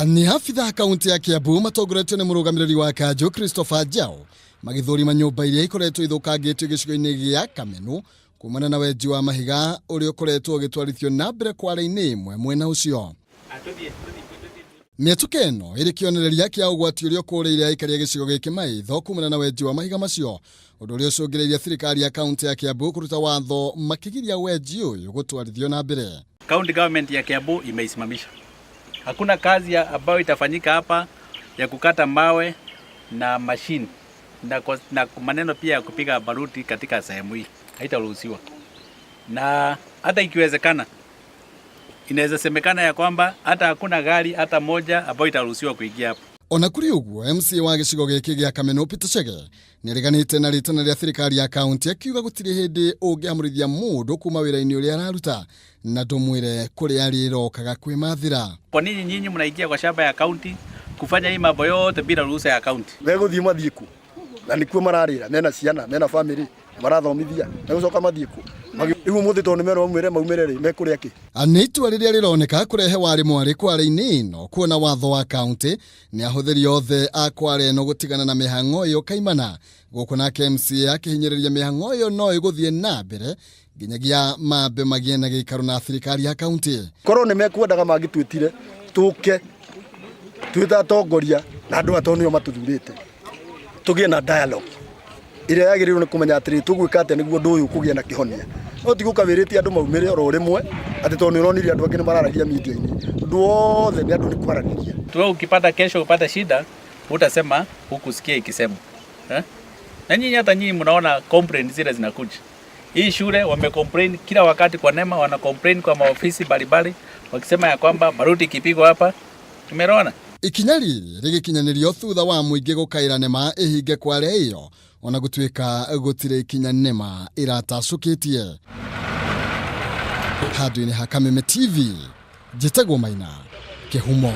Nĩ abitha kaunti ya Kiambu matongoretio nĩ mũrũgamĩrĩri wa kanjũ Christopher Njau magĩthũrima nyũmba iria ikoretwo ithũkangĩtio gĩcigo-inĩ gĩa Kamenu kumana na wenji wa mahiga ũrĩa ũkoretwo ũgĩtwarithio na mbere kware-inĩ ĩmwe mwena ũcio. Mĩatũka ĩno ĩrĩ kĩonereria kĩa ũgwati ũrĩa ũkũrĩire aikari a gĩcigo gĩkĩ maitho kumana na wenji wa mahiga macio, ũndũ ũrĩa ũcũngĩrĩirie thirikari ya kaunti ya Kiambu kũruta watho makĩgiria wenji ũyũ gũtwarithio na mbere. County government ya Kiambu imeisimamisha. Hakuna kazi ambayo itafanyika hapa ya kukata mawe na machine na maneno pia ya kupiga baruti katika sehemu hii haitaruhusiwa, na hata ikiwezekana inaweza semekana ya kwamba hata hakuna gari hata moja ambayo itaruhusiwa kuingia hapo. Ona kũrĩ ũguo, MCA wa gĩcigo gĩkĩ gĩa Kameno Peter Chege nĩareganĩte na rĩtana rĩa thirikari ya kaunti, akiuga gũtirĩ hĩndĩ ũngĩamũrithia mũndũ kuma wĩra-inĩ ũrĩa araruta na ndũmwĩre kũrĩa arĩrokaga kwĩmathĩra. Kwa nini nyinyi mnaingia kwa shamba ya county kufanya hii mambo yote bila ruhusa ya county? Megũthiĩ mathiĩ kũ? Na nĩkuo mararĩra, mena ciana, mena family, marathomithia, megũcoka mathiĩ kũ? Rĩu ũmũthĩ tondũ nĩmerwo maumĩre maumĩre rĩ, mekũrĩa kĩ? Nĩ itua rĩrĩa rĩroneka kũrehe warĩ mwarĩ kware-inĩ ĩno, kuona watho wa kaunti nĩ ahũthĩri othe a kware ĩno gũtigana na mĩhang'o ĩyo kaimana. Gũkũ nake MCA akĩhinyĩrĩria mĩhang'o ĩyo no ĩgũthiĩ na mbere nginyagia mambe magĩe na gĩikaro na thirikari ya kaunti. Korwo nĩ mekwendaga mangĩtwĩtire tũke twĩ ta atongoria na andũ aya tondũ nĩo matũthurĩte, tũgĩe na dialogue ĩrĩa yagĩrĩirwo nĩ kũmenya atĩrĩ, tũgwĩka atĩa nĩguo ũndũ ũyũ kũgĩe na kĩhonia. No ti gũka wĩrĩte andũ maumĩre oro rĩmwe atĩ tondũ nĩ ũronire andũ angĩ nĩ mararagia media-inĩ. Ũndũ wothe nĩ andũ nĩ kwaranĩria. Wewe ukipata kesho upate shida, utasema hukusikia ikisemwa. Eh? Na nyinyi hata nyinyi mnaona complaint zile zinakuja. Hii shule wame complain kila wakati kwa NEMA, wana complain kwa maofisi mbalimbali wakisema ya kwamba baruti ikipigwa hapa. Tumeona. Ikinya rĩrĩ rĩgĩkinyanĩrio thutha wa mũingĩ gũkaĩra NEMA ĩhinge kware ĩyo, ona gũtuĩka gũtirĩ ikinya NEMA ĩratacũkĩtie. Handũ-inĩ ha Kameme TV, njĩtagwo Maina Kĩhumo.